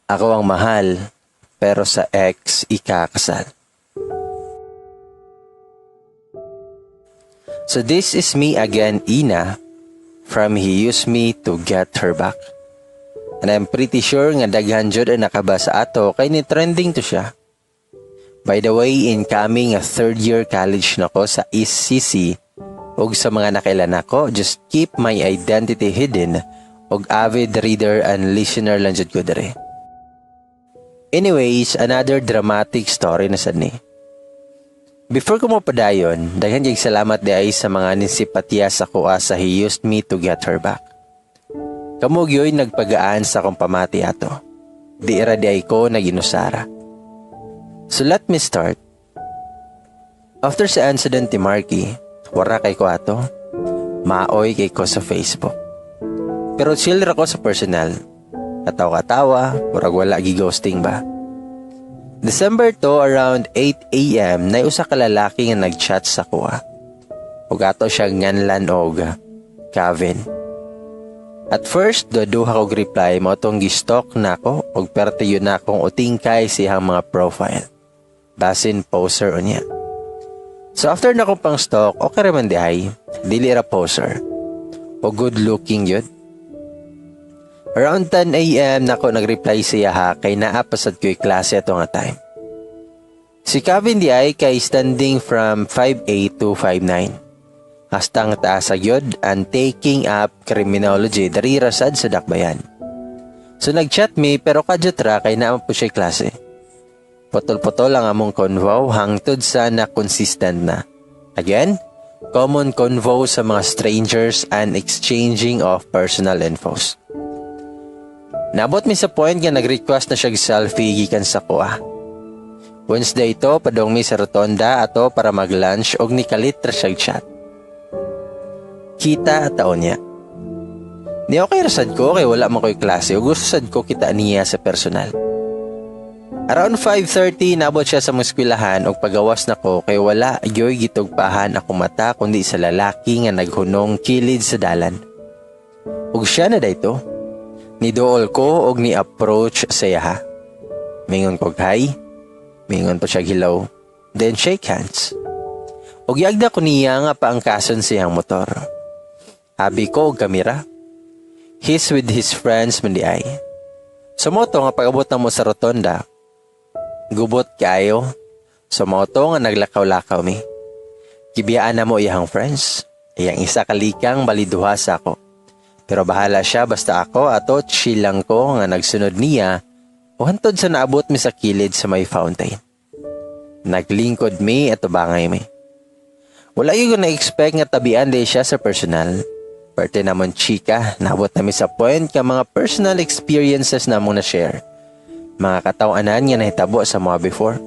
Ako ang mahal, pero sa ex ikakasal. So this is me again, Ina, from He Used Me to Get Her Back. And I'm pretty sure nga daghan jud ang nakabasa ato kay ni trending to siya. By the way, incoming a third year college na ko sa ECC ug sa mga nakailan nako, just keep my identity hidden og avid reader and listener lang jud ko dere. Anyways, another dramatic story na sad ni. Before ko mopadayon, daghan kay salamat diay sa mga nisipatya sa kuha sa He Used Me to Get Her Back. Kamo gyoy nagpagaan sa akong pamati ato. Di ra diay ko naginusara. So let me start. After sa incident ni Marky, wara kay ko ato. Maoy kay ko sa Facebook. Pero chill ra ko sa personal. Katawa-katawa, murag wala gi-ghosting ba. December to around 8 a.m. na usa ka lalaki nga nag-chat sa kuha. Ug ato siya nganlan og Kevin. At first, duha kog reply mao tong gi-stalk nako og perte yun na akong utingkay siyang mga profile. Basin poser unya. So after na ko pang stalk, okay raman di ay, dili ra poser. O good looking yun. Around 10 a.m. nako nag-reply siya ha kay naa pa sad ko'y klase ato nga time. Si Kevin di ay kay standing from 5'8 to 5'9. Hasta nga taas gyud and taking up criminology dari ra sad sa Dakbayan. So nag-chat mi pero kadyot ra kay naa po siya klase. Putol-putol ang among convo hangtod sa na consistent na. Again, common convo sa mga strangers and exchanging of personal infos. Naabot mi sa point nga nag-request na siya selfie gikan sa kuha. Wednesday ito, padong mi sa rotonda ato para mag-lunch og nikalit ra siya chat. Kita taon niya. Ni okay ra sad ko kay wala man ko'y klase ug gusto sad ko kita niya sa personal. Around 5:30 naabot siya sa mga eskwelahan og pagawas nako kay wala gyoy gitugpahan ako mata kundi sa lalaki nga naghunong kilid sa dalan. Ug siya na dayto. Niduol ko og ni-approach sa iya. Mingon ko hi. Mingon pa siya hello. Then shake hands. Og yagda ko niya nga paangkason siyang motor. Abi ko og kamera. He's with his friends man di ay. Sumoto nga pag-abot na mo sa rotonda, gubot kaayo. Sumoto nga naglakaw-lakaw mi. Gibiyaan na mo iyang friends. Iyang isa kalikang baliduha sa ako. Pero bahala siya basta ako ato chill lang ko nga nagsunod niya o hantod sa naabot mi sa kilid sa may fountain. Naglingkod mi at bangay mi. Wala yun na-expect nga tabian di siya sa personal. Parte namon chika, naabot nami sa point ka mga personal experiences na mong na-share. Mga katawanan nga nahitabo sa mga before.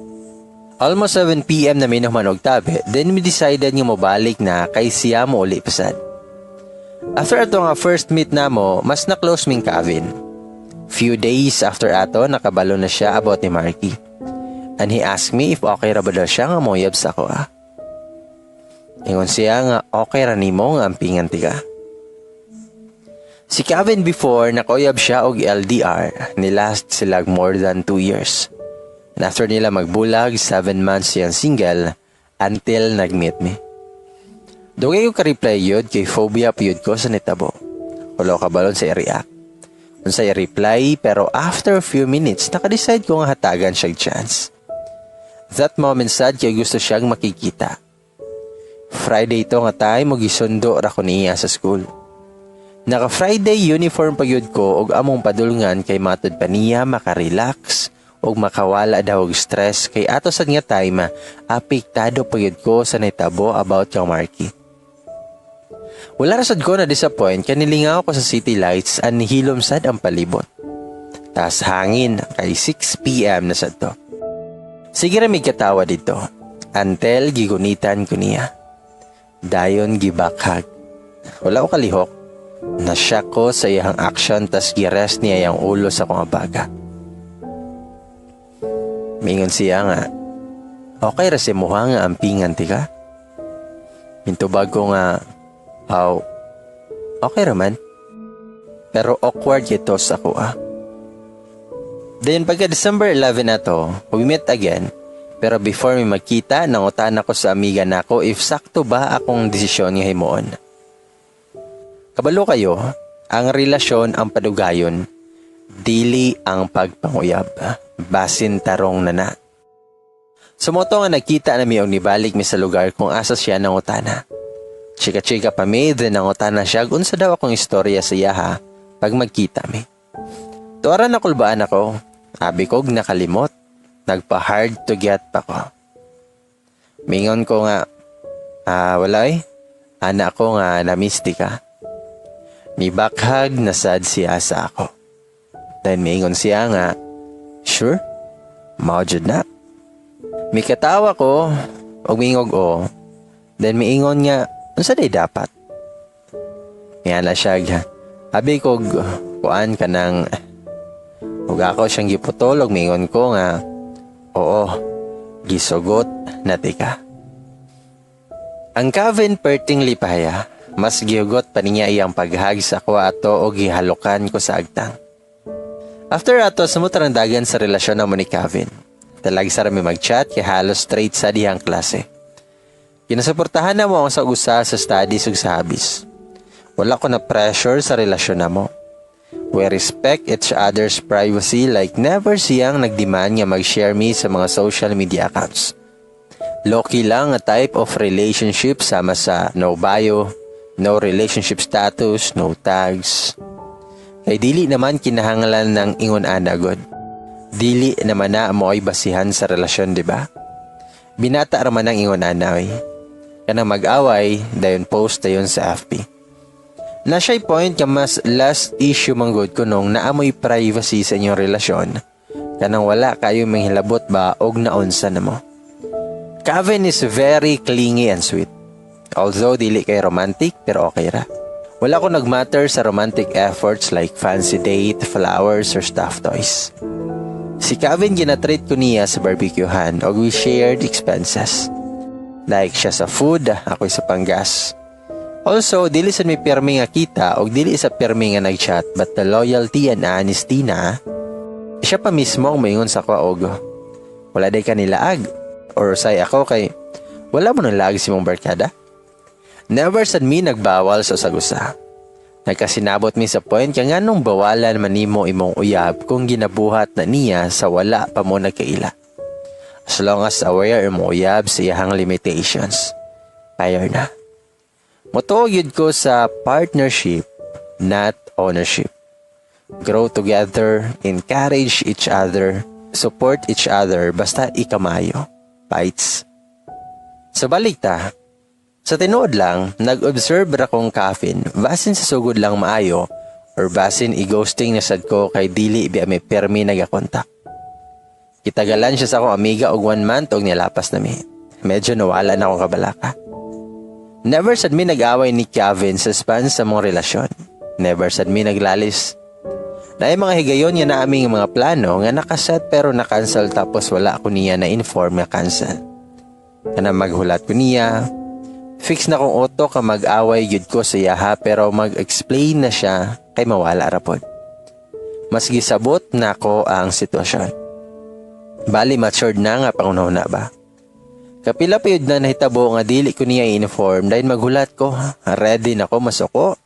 Almost 7 p.m. na minuman og tabi, then we decided nga mobalik na kay siya mo uli pasad. After ato nga first meet namo, mas na-close ming Kevin. Few days after ato, nakabalo na siya about ni Marky. And he asked me if okay ra ba daw siya nga moyab sa ako ah. Ingon siya nga okay ra nimo nga ampingan ti ka. Si Kevin before, nakauyab siya og LDR. Ni last sila more than 2 years. And after nila magbulag, 7 months siyang single until nag-meet me. Dugay ko ka-reply yun kay phobia yun ko sa nitabo. Wala ka balon sa i-react. Unsa i-reply, pero after a few minutes, naka-decide ko nga hatagan siya chance. That moment sad kay gusto siyang makikita. Friday to nga time og gisundo ra ko niya sa school. Naka Friday uniform pa gyud ko og among padulngan kay matud pa niya makarelax og makawala daw og stress kay ato sad nga time apektado pa gyud ko sa nitabo about kang Marky. Wala ra sad ko na disappoint kay nilingaw ko sa city lights and nihilom sad ang palibot. Tas hangin kay 6 p.m. na sad to. Sige ra mig katawa dito until gigunitan ko niya. Dayon gibakhag. Wala ko kalihok. Nashock ko sa iyang action tas girest niya yang ulo sa akong abaga. Mingon siya nga, okay ra si muha nga ampingan ti ka? Mintubag ko nga, aw, okay raman. Pero awkward ito sa ako ah. Then pagka December 11 na to, we met again. Pero before mi magkita, nangutan ako sa amiga nako if sakto ba akong desisyon nga himuon. Kabalo kayo, ang relasyon ang padugayon, dili ang pagpanguyab. Basin tarong na na. So mao to nga nagkita na mi og nibalik mi sa lugar kung asa siya nangutana. Chika-chika pa mi, then nangutana siya unsa daw akong istorya sa iyaha pag magkita mi. Tuara nakulbaan ako, abi kog nakalimot, nagpa-hard to get pa ko. Mingon ko nga, "Ah, wala eh, ana ko nga na-miss ka." Mi-back hug na sad siya sa ako. Then mingon siya nga, "Sure, mao jud na." Mikatawa ko, og miingog o, then miingon nga, "Unsa day dapat?" Nga na siya, abi ko, kuan ka ng, ug ako siyang giputol og miingon ko nga, "Oo, gisugot na tika." Ang Kevin perting lipaya, mas gihugot pa niya iyang pag-hug sa ako ato o gihalukan ko sa agtang. After ato, sumutarang dagan sa relasyon namo ni Kevin. Talag sa mi mag-chat kay halos straight sa dihang klase. Ginasuportahan namo ang sa usa sa studies ug sa hobbies. Wala ko na pressure sa relasyon namo. We respect each other's privacy, like never siyang nagdemand nga mag-share me sa mga social media accounts. Low-key lang a type of relationship sama sa no bio, no relationship status, no tags. Kay dili naman kinahanglan ng ingon ana god. Dili naman na mo ay basihan sa relasyon, di ba? Binata ra man ang ingon ana oy. Kanang mag-away, dayon post dayon sa FB. Na siya'y point nga mas last issue manggod ko nung naamoy privacy sa inyong relasyon. Kanang wala kayo manghilabot ba og naunsa na mo. Kevin is very clingy and sweet. Although dili kay romantic, pero okay ra. Wala ko nagmatter sa romantic efforts like fancy date, flowers, or stuffed toys. Si Kevin, ginatreat ko niya sa barbecuehan og we shared expenses. Like siya sa food, ako sa panggas. Also, dili sa may pirmi nga kita og dili sa pirmi nga nagchat, but the loyalty and honesty na siya pa mismo ang maingon sa ako og wala day ka nilaag or say ako kay wala mo nang laag si mong barkada. Never sad mi nagbawal sa usag-usa. Nagkasinabot mi sa point kaya nganong bawalan man nimo imong uyab kung ginabuhat na niya sa wala pa mo nagkaila. As long as aware imong uyab sa iyahang limitations. Fire na. Motuo gyud ko sa partnership, not ownership. Grow together, encourage each other, support each other, basta ikamayo. Bites. Sa balik ta, sa tinuod lang, nag-observe ra kong Kevin, basin sa sugod lang maayo, or basin i-ghosting na sad ko kay dili biya may permi nagakontak. Kitagalan siya sa akong amiga og one month og nilapas na mi. Medyo nawala na akong kabalaka. Never sad mi nag-away ni Kevin sa span sa mong relasyon. Never sad mi naglalis. Naay mga higayon nga naaming mga plano nga nakaset pero na-cancel, tapos wala ako niya na-inform nga cancel. Kana maghulat ko niya, fix na kong auto ka mag-away gyud ko sa iyaha, pero mag-explain na siya kay mawala ra pod. Mas gisabot nako ang sitwasyon. Bali matured na nga pangunaw na ba. Kapila pa yun na nahitabo nga dili ko niya i-inform dahil maghulat ko. Ready na ko masuko.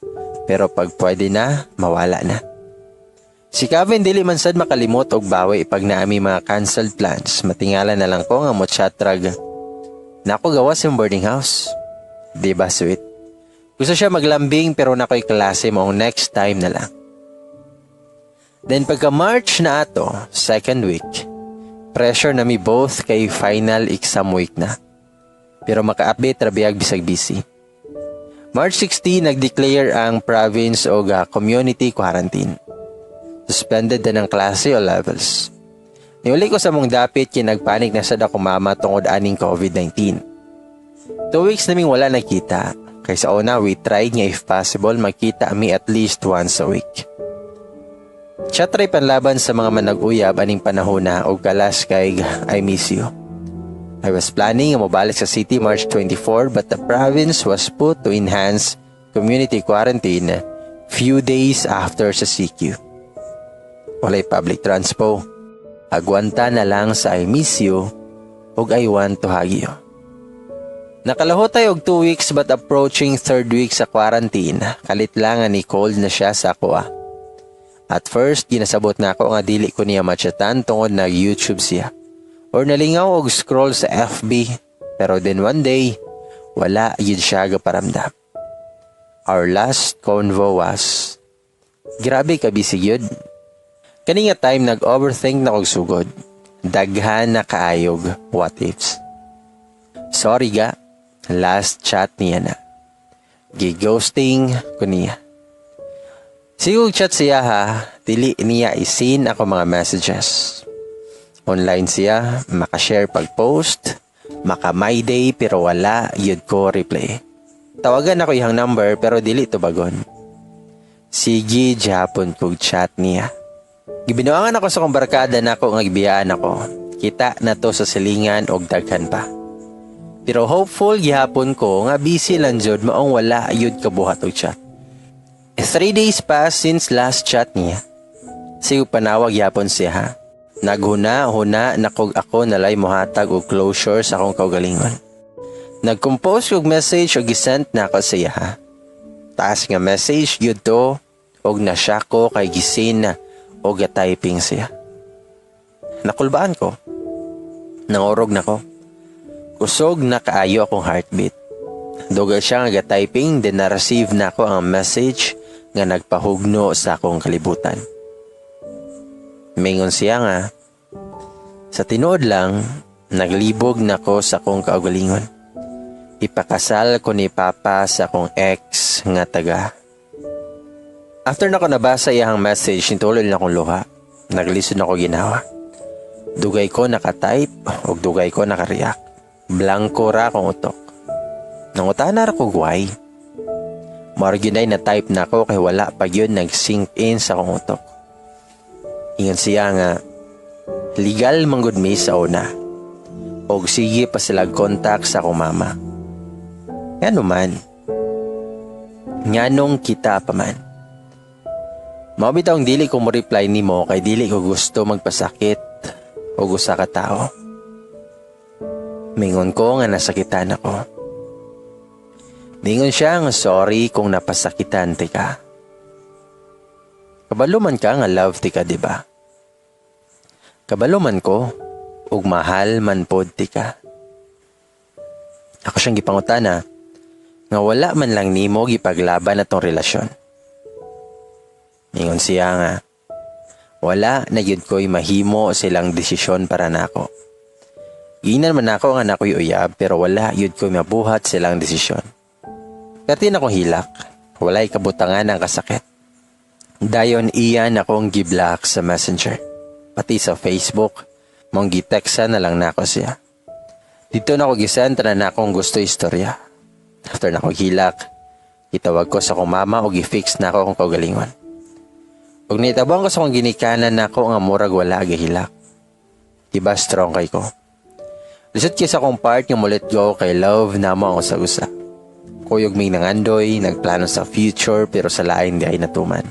Pero pag pwede na, mawala na. Si Kevin dili man sad makalimot og bawi pag naami mga canceled plans. Matingala na lang ko nga mo chat rag. Nako gawas yung boarding house. Di ba sweet? Gusto siya maglambing pero nako'y klase mo next time na lang. Then pagka March na ato, second week, pressure na mi both kay final exam week na. Pero maka-update ra biyag bisag busy. March 16, nag-declare ang province og community quarantine. Suspended din ang klase o levels. Niuli ko sa mong dapit kay nagpanik na sad ako mama tungod aning COVID-19. 2 weeks naming wala nakita. Kay sa una, we tried nga if possible magkita mi at least once a week. Chat ray panlaban sa mga manag-uyab aning panahon na og kalas kay I miss you. I was planning nga mobalik sa city March 24, but the province was put to enhance community quarantine few days after sa CQ. Walay public transpo. Agwanta na lang sa "I miss you" ug "I want to hug you." Nakalahutay og 2 weeks, but approaching third week sa quarantine, kalit lang nga ni cold na siya sa ako ah. At first, ginasabot na ako nga dili ko niya machatan tungod nag YouTube siya or nalingaw og scroll sa FB, pero then one day, wala gyud siya gaparamdam. Our last convo was, grabe ka busy gyud. Kani nga time, nag-overthink na kog sugod. Daghan na kaayog what ifs. Sorry ga, last chat niya na. Gi-ghosting ko niya. Sige og chat siya ha, dili niya i-seen ako mga messages. Online siya, makashare pag-post, maka my day, pero wala gyud ko reply. Tawagan ako iyang number pero dili tubagon. Sige gihapon kog chat niya. Gibinuangan ako sa akong barkada nako nga gibiyaan ako. Kita na to sa silingan og daghan pa. Pero hopeful gihapon ko nga busy lang jud, maong wala gyud kabuhat og chat. 3 days pass since last chat niya. Sige panawag gyapon siya ha. Naghuna-huna na kog ako nalay mohatag og closure sa akong kaugalingon. Nag-compose kog message og gisend na ako sa iya ha. Taas nga message gyud to og na-shock ko kay gi-seen na og typing siya. Nakulbaan ko. Nangurog na ko. Kusog na kaayo akong heartbeat. Dugay siya nga typing, then na-receive na ako ang message nga nagpahugno sa akong kalibutan. Mingon siya nga, "Sa tinuod lang, naglibog na ko sa akong kaugalingon. Ipakasal ko ni Papa sa akong ex nga taga." After na ko nabasa iyang message, nitulol na akong luha. Naglisod na ko ginawa. Dugay ko naka-type ug dugay ko naka-react. Blanco ra akong utok. Nangutana ra ko why. Mao gyud na type na ako kay wala pa gyud nag-sink in sa akong utok. Ingon siya nga, "Legal manggod mi sa una. Og sige pa sila contact sa akong mama." Ngano man? Nganong kita pa man? Mao bitawng dili ko mo reply nimo kay dili ko gusto magpasakit og usa ka tao. Mingon ko nga nasakitan ako. Mingon siya nga sorry kung napasakitan ti ka. Kabalo man ka nga love ti ka, di ba? Kabalo man ko ug mahal man pod ti ka. Ako siyang gipangutana nga wala man lang nimo gipaglaban atong relasyon. Mingon siya nga, "Wala na gyud ko'y mahimo silang desisyon para nako. Giingnan man nako nga nako'y uyab, pero wala gyud ko'y mabuhat silang desisyon." Perti na akong hilak, walay kabutangan ang kasakit. Dayon iyan akong gi-block sa Messenger. Pati sa Facebook, mong giteksa na lang nako siya. Dito na ako gi-send tanan akong gusto istorya. After na ako hilak, gitawag ko sa akong mama o gi-fix na ako akong kaugalingon. Ug nitabang ko sa akong ginikanan nako nga murag wala gahilak. Diba strong kay ko? Lisod kay sa akong part nga mo let go kay love namo ang usa-usa. Kuyog mig nangandoy, nagplano sa future, pero sa lain di ay natuman.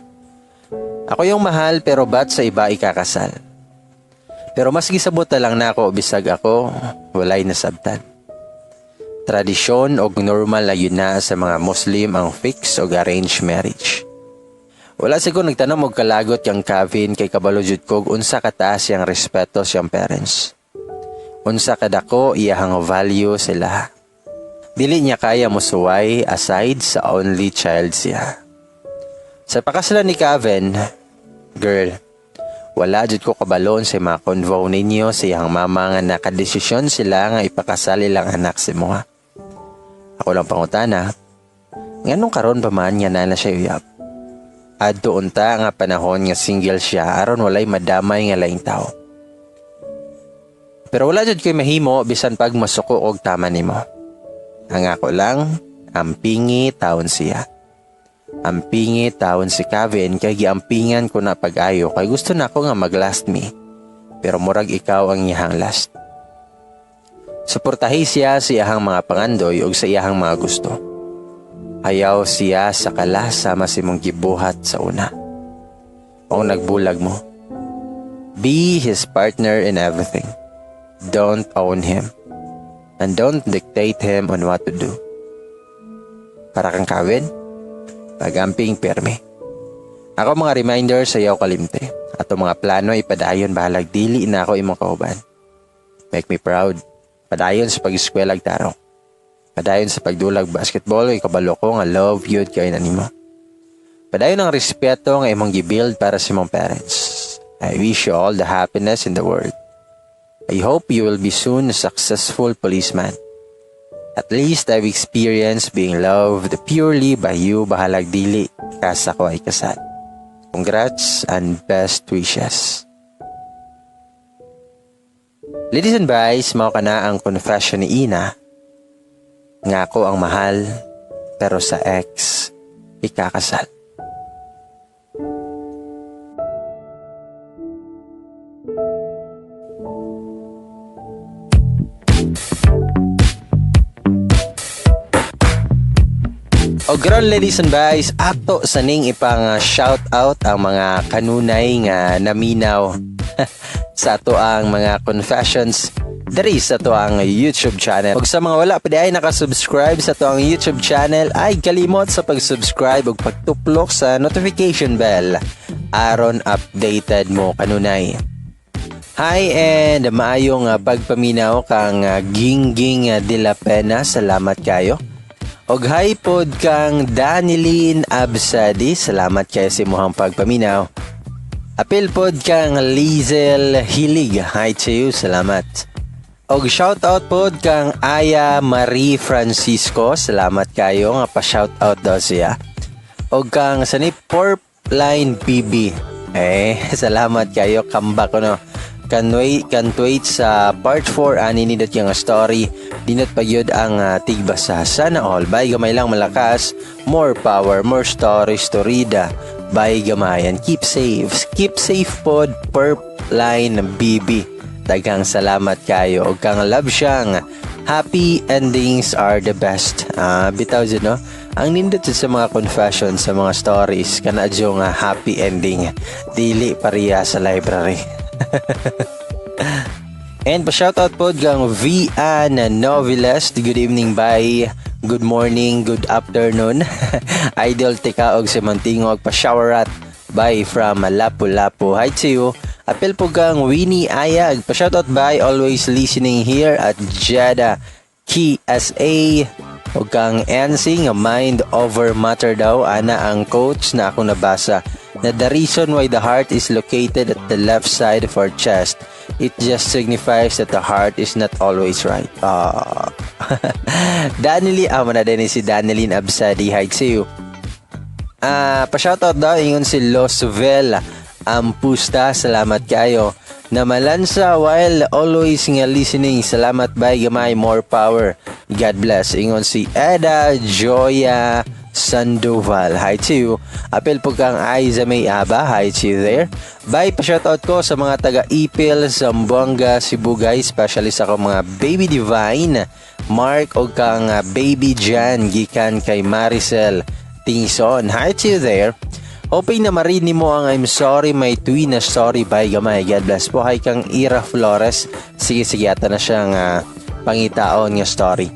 Ako yung mahal, pero ba't sa iba ikakasal? Pero mas gisabot na lang na ako bisag ako walay nasabtan. Tradisyon og normal na yun na sa mga Muslim ang fix og arranged marriage. Wala siguro nagtanom og kalagot kang Kevin kay kabalo jud kog unsa kataas siyang respeto siyang parents. Unsa kadako iyahang value sila. Dili niya kaya mosuway aside sa only child siya. Sa pakasalan ni Kevin, girl, wala jud ko kabalon sa mga convo ninyo sa iyang mama nga nakadesisyon sila nga ipakasal ilang anak sa mga. Ako lang pangutana, nganong karon pa man nga naa na siya uyab? Adto unta nga panahon nga single siya aron walay madamay nga laing tao. Pero wala jud koy mahimo bisan pag masuko og tama nimo. Ang ako lang, ampingi taon siya. Ampingi taon si Kevin kay giampingan ko na pag-ayo kay gusto na ako nga mag-last me. Pero murag ikaw ang iyahang last. Suportahi siya sa iyahang mga pangandoy ug sa iyahang mga gusto. Ayaw siya sa kala sama si mong gibuhat sa una. O nagbulag mo. Be his partner in everything. Don't own him. And don't dictate him on what to do. Para kang Kawin, pagamping perme. Ako mga reminder sa iyo kalimte. Ato mga plano ipadayon bahalag dili na ako imong kauban. Make me proud. Padayon sa pag-eskwela tarong. Padayon sa pagdulag basketball kay kabalo ko nga love yun kay nimo. Padayon ang respeto nga imong gibuild para sa imong parents. I wish you all the happiness in the world. I hope you will be soon a successful policeman. At least I've experienced being loved purely by you bahalag dili ka sa ko ay kasal. Congrats and best wishes. Ladies and guys, mao kana ang confession ni Ina nga ako ang mahal pero sa ex ikakasal. O karon, ladies and guys, ato sa ning ipang shout out ang mga kanunay nga naminaw sa ato ang mga confessions diri sa ato ang YouTube channel. Ug sa mga wala pa diay naka-subscribe sa ato ang YouTube channel ay kalimot sa pag-subscribe ug pagtuplok sa notification bell aron updated mo kanunay. Hi and maayong pagpaminaw kang Gingging de la Pena, salamat kayo. Og hi pod kang Danilyn Absadi, salamat kayo sa imong pagpaminaw. Apil pod kang Lizel Hilig, hi to you, salamat. Og shout out pod kang Aya Marie Francisco, salamat kayo nga pa shout out daw siya. Og kang sani Porp Line PB, salamat kayo, comeback ko no. Can't wait sa part 4 ani nindot yung story. Dinot pa yun ang tigbasa. Sana all. Bye gamay lang malakas. More power, more stories to read. Bye gamay and keep safe. Keep safe pod Perp Line BB. Daghang salamat kayo. Og kang love siyang happy endings are the best. Bitaw dyan, no? Ang nindot sa mga confessions, sa mga stories, kana dyan nga happy ending. Dili pariya sa library. And pa-shoutout po kang Vian Novelist. Good evening, bye. Good morning, good afternoon. Idol tika og si Mantingog pa-shower at bye from Lapu-Lapu. Hi to you. Apil po kang Winnie Ayag. Pa-shoutout bye, always listening here at Jeddah KSA. O kang Ansi nga mind over matter daw ana ang quotes na ako nabasa na the reason why the heart is located at the left side of our chest, it just signifies that the heart is not always right. Danily, amo na din si Danilyn Absadi. Hi to you. Pa-shoutout daw ingon si Losvel Ampusta. Salamat kayo. Namalansa while always nga listening. Salamat bye gamay, more power. God bless. Ingon si Eda Joya Sandoval. Hi to you. Apel po kang Aiza May Aba. Hi to you there. Bye, pa-shoutout ko sa mga taga Ipil, Zamboanga, Cebu guys. Especially sa akong mga Baby Divine, Mark o kang Baby Jan gikan kay Maricel Tingson. Hi to you there. Hoping na marinig mo ang I'm sorry my twin na story by gamay. God bless po. Hi kang Ira Flores. Sige sige ata na siyang pangitaon nga story.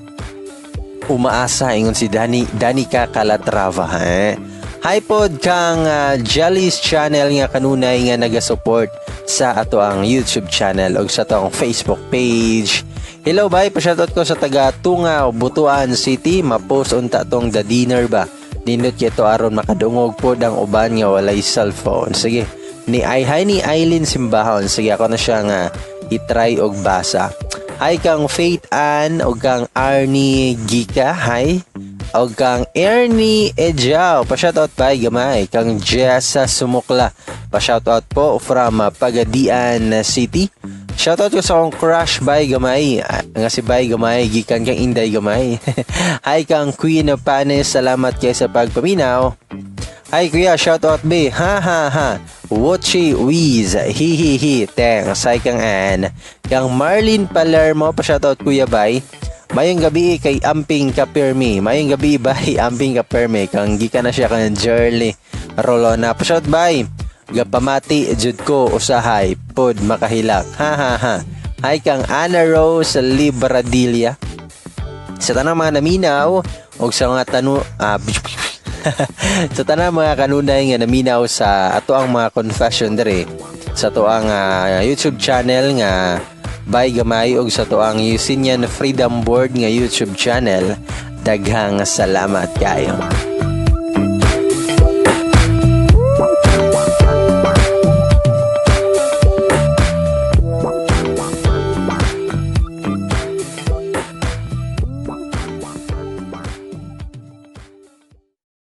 Umaasa ingon si Danica Calatrava. Eh? Hi pod kang Jelly's Channel nga kanunay nga naga-support sa ato ang YouTube channel o sa ato ang Facebook page. Hello bye, pa-shoutout ko sa taga Tunga, Butuan City. Ma-post unta tong The Dinner ba. Nindot kito aron makadungog pod ang uban nga walay cellphone. Sige. Ni ay hi ni Eileen Simbahon. Sige ako na siya nga i-try og basa. Hi kang Faith Ann og kang Arnie Gika. Hi. Og kang Ernie Ejao. Pa-shoutout bye gamay. Kang Jessa Sumukla. Pa-shoutout po from Pagadian City. Shoutout ko sa akong crush bye gamay. Nga si bye gamay gikan kang Inday gamay. Hi kang Queen of Panes, salamat kay sa pagpaminaw. Hi kuya, shoutout be. Ha ha ha. Watchy Wiz. Hi hi hi. Thanks. Hi kang Ann. Kang Marlene Palermo, pa-shoutout kuya bye. Mayong gabi kay Amping Kapirmi. Mayong gabi bye Amping Kapirmi. Kang gikan na siya kang Jerly Rolona. Pa-shoutout bye. Gapamati jud ko usahay. pod makahilak. Ha ha ha. Hi kang Ana Rose Libradilla. Sa tanang mga naminaw og sa mga tanu sa tanang mga kanunay nga naminaw sa ato ang mga confession diri sa ato ang YouTube channel nga Bay Gamay ug sa ato ang Eugenian Freedom Board nga YouTube channel, daghang salamat kayo.